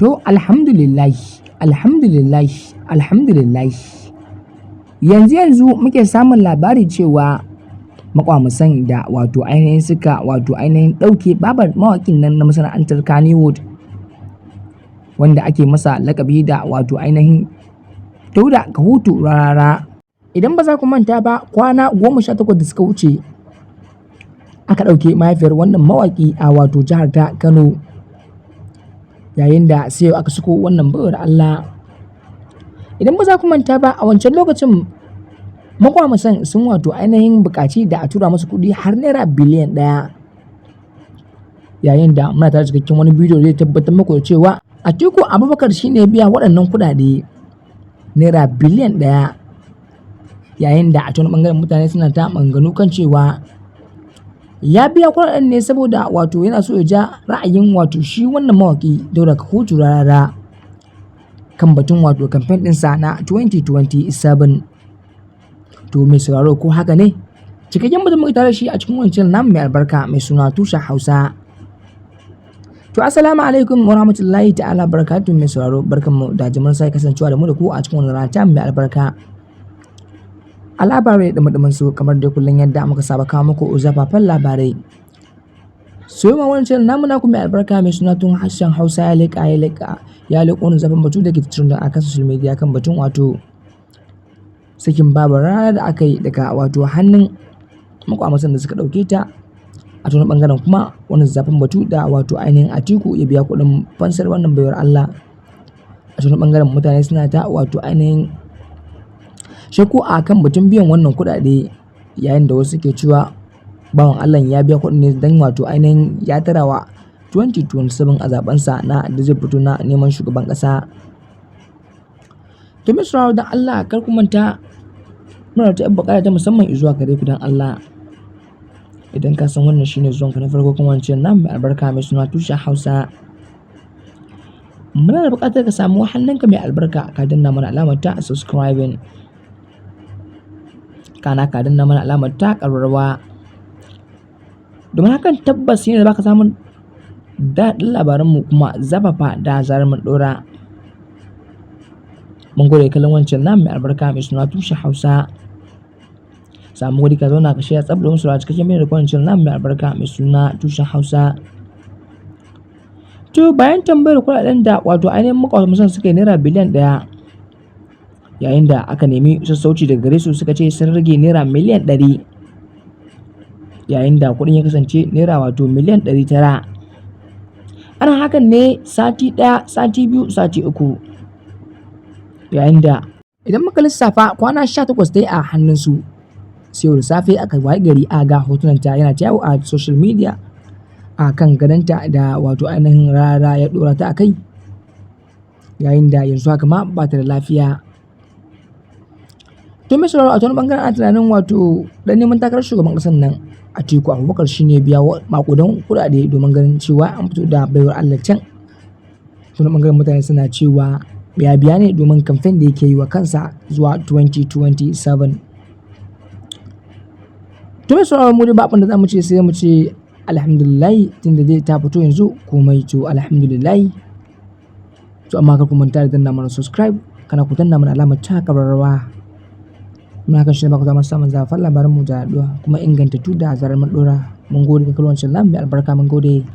To, alhamdulillah, alhamdulillah, alhamdulillah. Yanzu yanzu muke samun labari cewa makwamusan da wato ainihin suka wato ainihin ɗauke babar mawaƙin nan na masana'antar Kannywood, wanda ake masa laƙabi da wato ainihin Dauda Kahutu Rarara. Idan ba za ku manta ba, kwana 18 da suka wuce aka ɗauke mahaifiyar wannan mawaƙi a wato jihar ta Kano, yayin da sai yau aka sako wannan baiwar Allah. Idan ba za ku manta ba, a wancan lokacin makwamusan sun wato ainihin buƙaci da a tura musu kuɗi har naira biliyan 1. Yayin da muna tare da cikakken wani bidiyo zai tabbatar muku da cewa Atiku Abubakar shi ne biya waɗannan kuɗaɗe naira biliyan 1. Yayin da a wani ɓangaren mutane suna ta maganganu kan cewa ya biya kuɗaɗen ne saboda wato yana so ya ja ra'ayin wato shi wannan mawaƙi Dauda Kahutu Rarara kan batun wato kamfen ɗinsa na 2027. To, mai sauraro, ko haka ne? Cikakken batun muke tare da shi a cikin wancan namu mai albarka mai suna Tushen Hausa. To, assalamu alaikum wa rahmatullahi ta'ala barakatuhu. Mai sauraro, barkanmu da jimirin sake kasancewa da mu da ku a cikin wannan rana ta mai albarka. A labarai da ɗumi su, kamar dai kullum yadda muka saba kawo muku zafafan labarai. So ma wannan channel namu naku mai albarka mai suna tun harshen Hausa ya leƙa ya leƙa ya leƙo wani zafin batu da ke trending a kan social media kan batun wato sakin babar Rarara da aka yi daga wato hannun makwamasan da suka ɗauke ta. A wani ɓangaren kuma, wani zafin batu da wato ainihin Atiku ya biya kuɗin fansar wannan baiwar Allah. A wani ɓangaren mutane suna ta wato ainihin shakku a kan batun biyan wannan kuɗaɗe, yayin da wasu ke cewa bawan Allah ya biya kuɗin ne don wato ainihin ya tarawa 2027 a zaɓensa na da zai fito na neman shugaban ƙasa. To, mai sauraro, don Allah kar ku manta, muna da wata buƙata ta musamman zuwa gare ku. Don Allah, idan ka san wannan shine zuwanka na farko kuma wancan namu mai albarka mai suna Tushen Hausa, muna da buƙatar ka samu hannunka mai albarka ka danna mana alamar ta subscribing, kana ka danna mana alamar ta ƙararrawa, domin hakan tabbas shine da baka samun daɗin labaranmu kuma zafafa da zarar mun ɗora. Mun gode kallon wancan namu mai albarka mai suna Tushen Hausa. Samu wuri ka zauna ka shirya tsaf domin sauraron cikakken bidiyon da wancan namu mai albarka mai suna Tushen Hausa. To, bayan tambayar kuɗaɗen da wato ainihin makwabtan suka yi naira biliyan 1, yayin da aka nemi sassauci daga gare su, suka ce sun rage naira miliyan 100, yayin da kuɗin ya kasance naira wato miliyan 900. Ana hakan ne sati 1, sati 2, sati 3, yayin da idan muka lissafa kwana 18 dai a hannunsu, sai yau da safe aka wayi gari a ga hotunanta yana ta yawo a social media a kan gadonta da wato ainihin Rarara ya ɗora ta a kai, yayin da yanzu haka ma ba ta da lafiya. To, mai sauraro, a wani ɓangaren ana tunanin wato ɗan neman takarar shugaban ƙasar nan Atiku Abubakar shine biya maƙudan kuɗaɗe domin ganin cewa an fito da baiwar Allah can. Wani ɓangaren mutane suna cewa ya biya ne domin kamfen da yake yi wa kansa zuwa 2027. To, mai sauraro, mu dai ba abin da za mu ce sai mu ce alhamdulillah, tunda dai ta fito yanzu komai, to alhamdulillah. To, amma kar ku manta da danna mana subscribe, kana ku danna mana alamar ta ƙararrawa. Muna hakan shi ne ba ku damar samun zafafan labaran mu da yaɗuwa kuma ingantattu da zarar mun ɗora. Mun gode da kallon wancan namu mai albarka, mun gode.